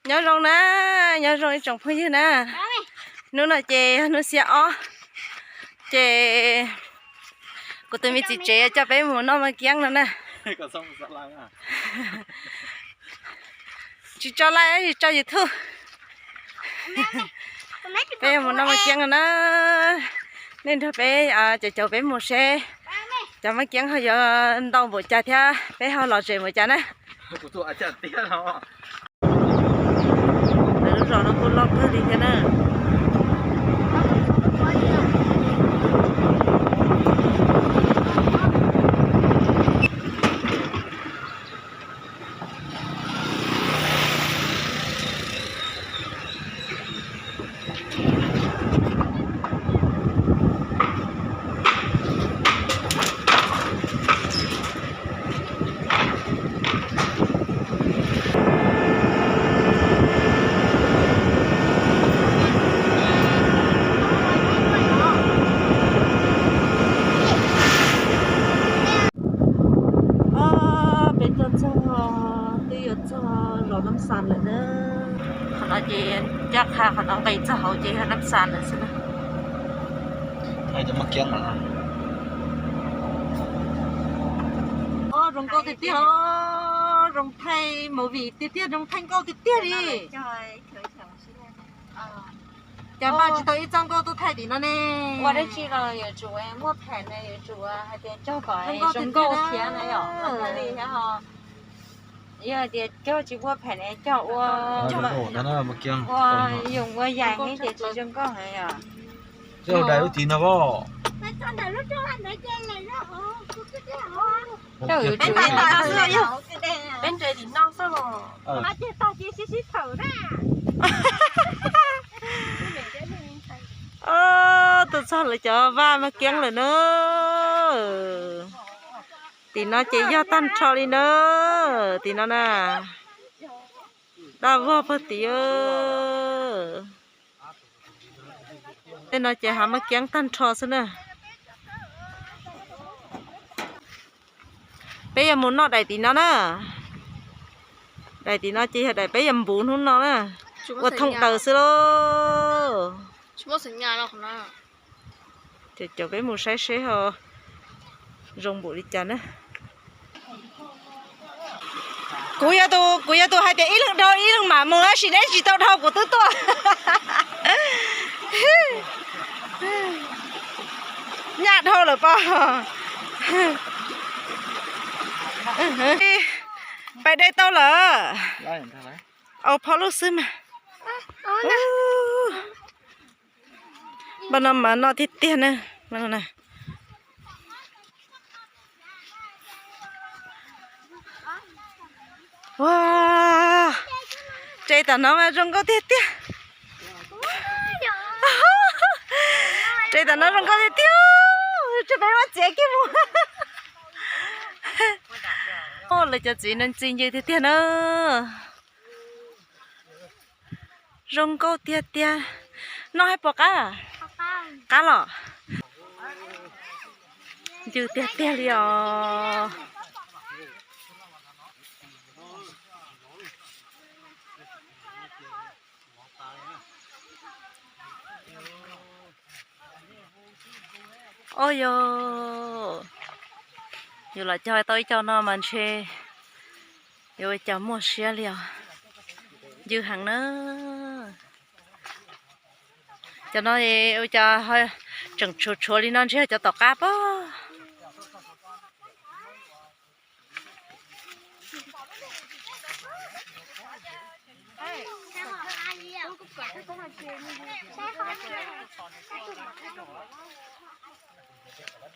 Nyob zoo na, nyob zoo ib tsoom phooj ywg na. Hnub no ces yog hnub xiab ob, ces kuv tus me txiv tsev coj peb mus noj mas kiab no na. Tsis tso live, tsis tso YouTube. Peb yuav mus noj mas kiab no na. Nej nrog peb, caum caum peb mus seb cov mas kiab ho yuav ntau npaum cas thiab peb ho lom zem npaum cas na. Lub zos no kuj loj kawg li thiab na. Peb tuaj txog, twb yuav txog zos Nab Xas lawm na. Qhov no ces ncaj qha qhov no nqis txog hauv ces yog Nab Xas lawm xwb na. Zoo nkauj tiag tiag, zoo thaij movie tiag tiag, zoo thaij nkauj tiag tiag li. Cas npaj tsis tau ib txoj nkauj tuaj thaij tim no ne? Ua dab tsi los yuav tsum muaj phem na, yuav tsum hais tias cog kom zoo nkauj thiab na yom. Yog hais tias cog tsis muaj phem ne, cog ua, ua yoos ua yaig thiab ces tsis zoo nkauj na yom. Peb nres tim no xwb. Tuaj txog lawv cov vaj mas kiab lawm na. Tim no ces yog tag nrho li na. Tim no na, daj vog pag tim. Tej no ces hav mas kiab tag nrho xwb na. Peb yuav mus noj daim tim no na. Daim tim no ces yog daim peb yuav npuv hnub no na. Ua thooj daws xwb lauj. Ces cov peb mus saib seb ho zoo npaum li cas na. Kuv yog tus, kuv yog tus hais tias ib leeg dhau ib leeg mam mus tab sis neb tsis tau dhau kuv twb tuaj. Nyaj dhau lawm pob. Pais de tau lawm. Au phaub lub xwb mas. Npaj no mas noj tiag tiag na. Ua, tsev tam no mas zoo nkauj tiag tiag. Tsev tam no zoo nkauj tiag tiag. Tsev peb muab txiav kiag mus. Lawv cov txiv no ntxim ncw tiag tiag na. Zoo nkauj tiag tiag. Noj hais puas qab? Qab los? Ncw tiag tiag li os. Oj yog, yus los cog tau ib co no mas ntshe yuav ua cas muaj siab li os. Ncw heev na. Cov no ua cas tseem tshuav tshuav li no ntshe cov tom qab pob.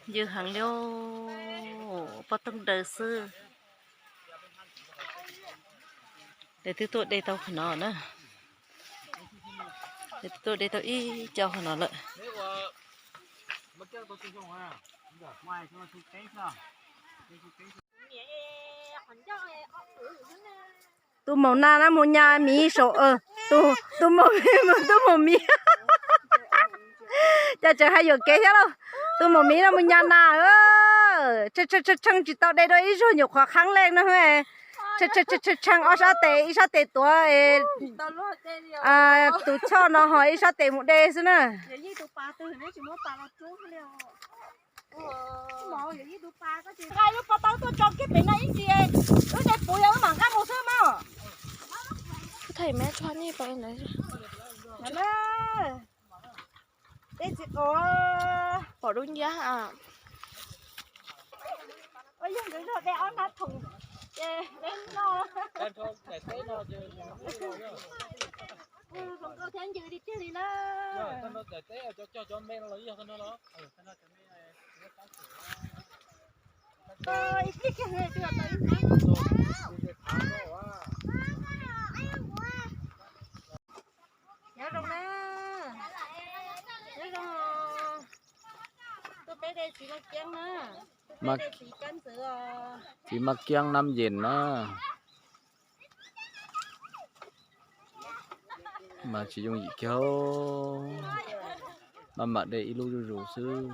Ncw heev li, pob tooj daws xwb. Lawv twb tuaj de tau qhov no na. Lawv twb tuaj de tau ib co qhov no lawm. Tus maum nas na mus nyas miv saum, tus, tus maum, tus maum miv. Cas tseem hais yuam kev thiab lauj. Tus maum miv no mus nyas nas, tshee tshee tshee tsis tau de dua ib zaug nyuam qhuav qhab leej no. Tshee ob sab tes, ib sab tes tuav tus choj no ho ib sab tes mus de xwb na. Pom dub nciab. Yog nkawd zog de ob nab thoom ces peb noj. Zoo nkauj thiab ncw li tiag li na. Nyob zoo na, nyob zoo. Tuaj peb de txiv Maj Kiab na, tuaj peb de txiv Kab Ntxwv os. Txiv Maj Kiab Nab Yees na. Mas tsis yooj yim kiag, maj mam de ib lub zuj zus xwb.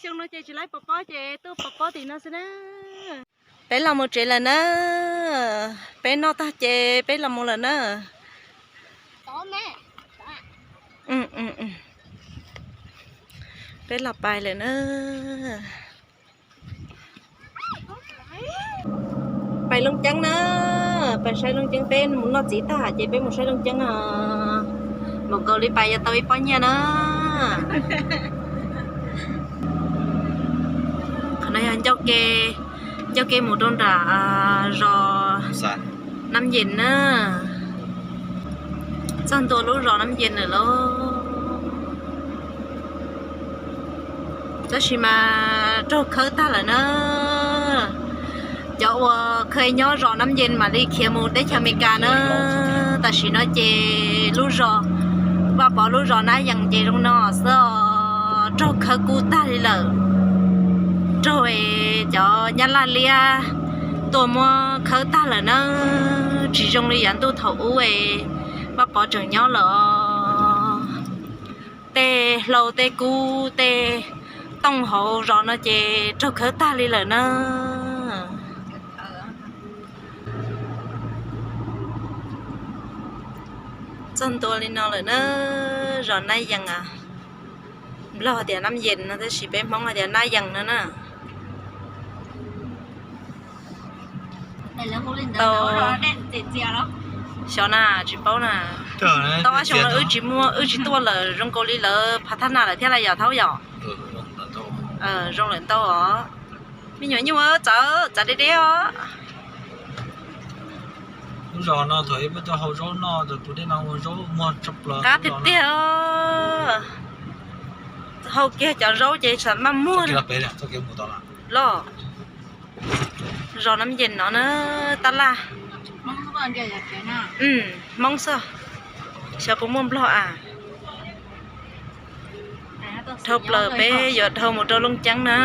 Xyoo no ces tsis laib pov pob ces tuaj pov pob tim no xwb na. Peb los mus tsev lawm na. Peb noj tag ces peb los mus lawm na. Peb los pais lawm na. Pais Looj Ceeb na, pais saib Looj Ceeb, peb mus noj txiv tag ces peb mus saib Looj Ceeb os. Npaum nkaus li pais yuav tau ib pob nyiaj na. Qhov no yog ncauj ke, ncauj ke mus rau nram zos Nab Yees na. Txog ntua lub zos Nab Yees lawm lauj. Tab sis mas raug khawb tag lawm na. Cov uas kheev nyob zos Nab Yees mam li khiav mus teb chaws Amelikas na. Tam sim no ces lub zos, Vaj Pov lub zos Nab Yees ces zoo no xwb os, raug khawb kub tag li lawm. Raug cov Nyab Laj liab tuaj muab khawb tag lawm na. Tsis zoo li yav ntuj thaum ub es Vaj Pov tseem nyob lawm os. Tej hlau tej kub tej tooj hauv zos no ces raug khawb tag li lawm na. Txog ntua li no lawm na, zos Nab Yees a. Nplog tias Nab Yees no tab sis peb Hmoob hais tias Nab Yees no na. Tau, xyov na, tsis paub na. Tau ob xyoo no wb tsis muaj, wb tsis tuaj lawm, zoo nkaus li lawv phav thab na lawm thiab lawm yom Thaub yom. Zoo lawm ntau os. Me nyuam nyuj txawv txav deb deb os. Lub zos no thaum ub peb tuaj hau zaub noj, tus dej no ua zaub muag tshaj plaws. Qab tiag tiag. Hau kiag cov zaub ces xam maj muag. Los, zos Nab Yees no na, tab laj. Hmoob xwb, xyov puas muaj Nplog a. Dhau plaws peb yuav dhau mus rau Looj Ceeb na.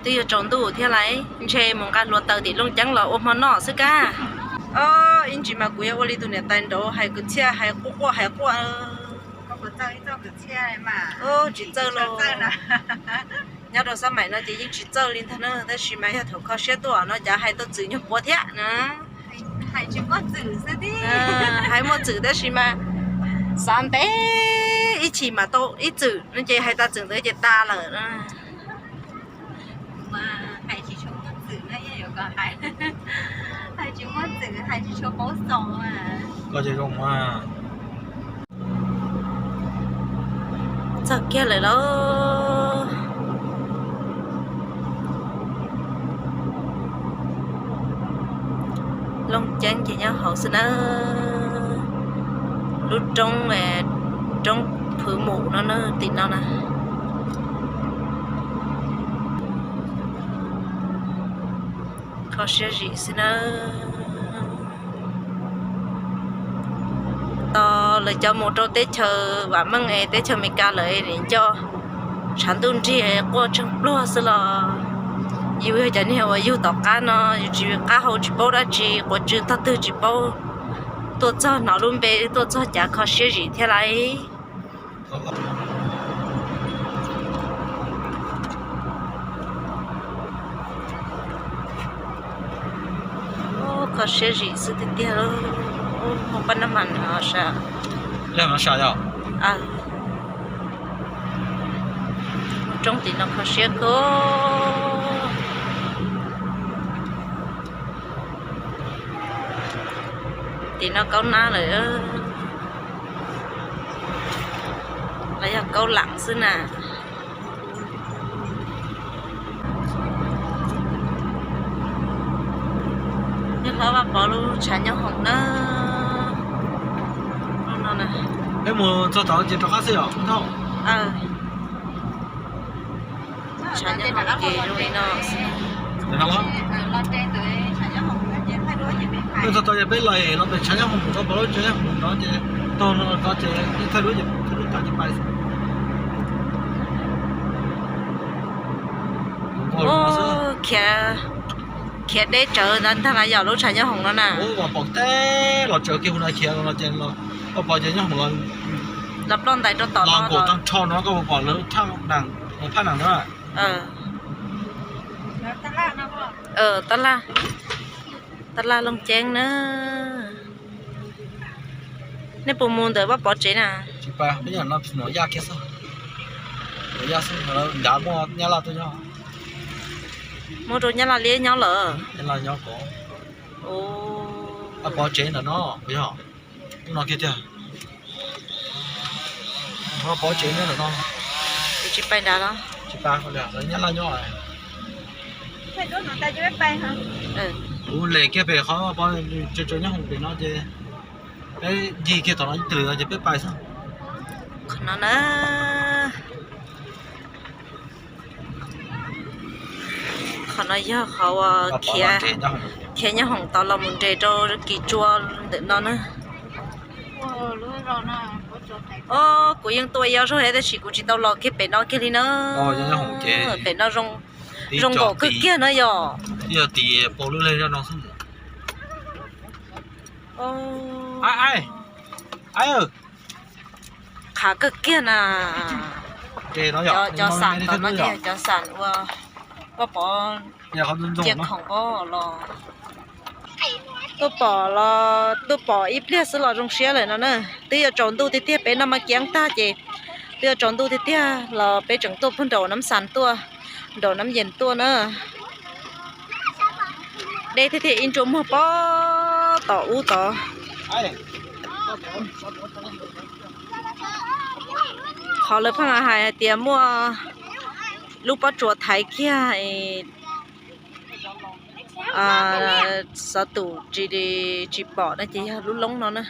Twb yuav tsaus ntuj thiab lawm, ntshe mus nqa hluav taws tim Looj Ceeb los ua hmo noj xwb kab. Ib ntsis mas kuv yuav ua li tus niam tais nraud hais kwv txhiaj hais quaj quaj hais quaj. Tsis txawj los. Nyob rau xab maim no ces yeej tsis txawj li ntag na, tab sis mas yog thaum kho siab tuaj no cas hais tau txwm nyuag puav thiab na. Hais muaj txwm tab sis mas xav ntev ib chim mas tau ib txwm no ces hais tas txwm ntawd ces tas lawm. Txog kiag lawm lauj. Looj Ceeb ces nyob hauv xwb na. Lub roob, roob Phwv Mus no na, tim no na. Kho siab zim xwb na. Lawv cov mus rau teb chaws vam meej es teb chaws Amelikas lawm es nco tshav ntuj nrig quaj tsheej pluag xwb los yus yog cov niag uas yug tom qab no yus tsis qab hau tsis paub dab tsi, quav tsw tog twg tsis paub, tuaj txog hnov lub npe tuaj txog cav kho siab zim thiab lauj. Kho siab zim xwb tiag tiag. Mus pab nab mas no sas. Roob tim no kho siab kawg. Tim no kaub nab lawm, los yog kaub lam xwb na. Nyob hlob Vaj Pov lub tshav nyob hoom na. Peb mus txog tod ces rov qab xwb os. Tshav nyob hoom ces zoo li no xwb. Peb txog tod ces peb los los pem tshav nyob hoom no, pom lub tshav nyob hoom no ces taug no tod ces thaij duab ces thaij duab tod ces pais xwb. Khiav deb tsawv ntag na yom, lub tshav nyob hoom no na. Ua pom teb los tsawv kiag hu no khiav no ces koj pom ces nyob hoom los ploj ntais rau tom no los nkaum tag nrho no koj puas pom lawv phaj nees na. Tab laj, tab laj Looj Ceeb na. Nej puas mus ntawm Vaj Pov tsev na? Tsis pas, peb nyob no mus yaj kiag xwb. Mus yaj xwb, nrad muaj Nyab Laj tuaj nyob. Muaj rau Nyab Laj liab nyob lawm. Nyab Laj nyob pov. Vaj Pov tsev ntawm no, puas yog? Ub no kiag tiag. Vaj Pov tsev nyob ntawm no. Tsis pas nrad los? Tsis pas, lawv Nyab Laj nyob. Kuv les kiag pem qhov Vaj Pov tsev nyob hoom pem no ces peb ncig kiag tom no ib tug ces peb pais xwb. Qhov no na. Qhov no yog qhov uas khiav nyob hoom tod los mus nres rau Kis Tsua ntawm no na. Kuv yeej tuaj ib zaug thiab tab sis kuv tsis tau los kiag pem no kiag li na. Pem no zoo nkaum kawg kiag na yom. Qhav kawg kiag na. Cov xam tom no ces cov xam uas Vaj Pov cia khoom pab los. Tuaj pom los tuaj pom ib pliag xwb los zoo siab lawm no na. Twb yuav tsaus ntuj tiag tiag, peb noj maj kiab tag ces twb yuav tsaus ntuj tiag tiag los peb tseem tuaj puag nraum Nab Xas tuaj, nraum Nab Yees tuaj na. Deb thiab tiag, ib ntsua muag pob tom ub tod. Qhov lawv pheej hais hais tias muaj lub pob tsuas thaiv kiag xov tus tsis pom no ces yog lub loob no na.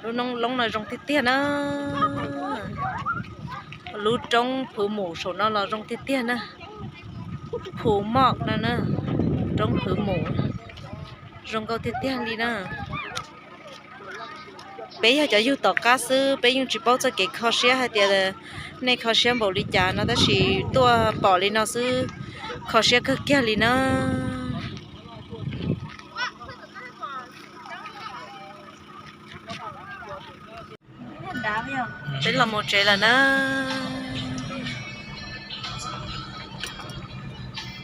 Lub loob no zoo tiag tiag na. Lub roob Phwv Mus saum no los zoo tiag tiag na. Phu Moj no na, roob Phwv Mus zoo nkauj tiag tiag li na. Peb yog cov yug tom qab xwb, peb yeej tsis paub txoj kev kho siab hais tias nej kho siab npaum li cas no, tab sis tuaj pom li no xwb kho siab kawg kiag li na. Peb los mus tsev lawm na.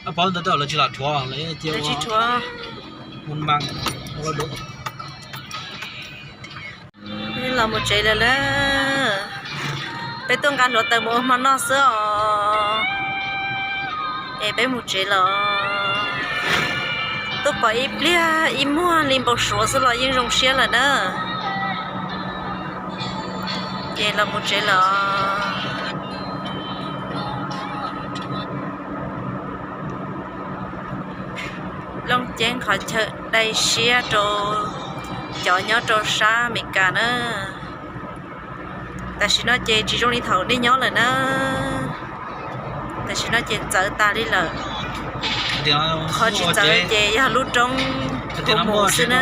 Lawv tsis rhuav, los mus tsev lawm na. Peb tuaj nqa hluav taws mus ua hmo noj xwb os. Es peb mus tsev lawm. Tuaj pom ib pliag ib muag li npau suav xwb los yeej zoo siab lawm na. Ces los mus tsev lawm. Looj Ceeb qhov chaw dai siab rau cov nyob rau sab Amelikas na. Tam sim no ces tsis zoo li thaum nej nyob lawm na. Tam sim no ces txawv tas li lawm. Qhov tsis txawv ces yog lub roob Phwv Mus xwb na.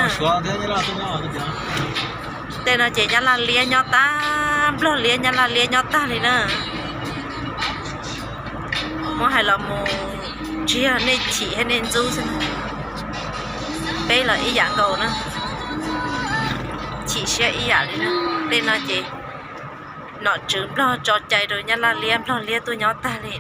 Tej no ces Nyab Laj liab nyob tag, Nplog liab Nyab Laj liab nyob tag li na. Muab hais los mus tsis yog nej chim thiab nej ntxub xwb, peb los ib yam nkaus na, chim siab ib yam li na. Tej no ces nom tswv Nplog tso cai rau Nyab Laj liab, Nplog liab tuaj nyob tag li.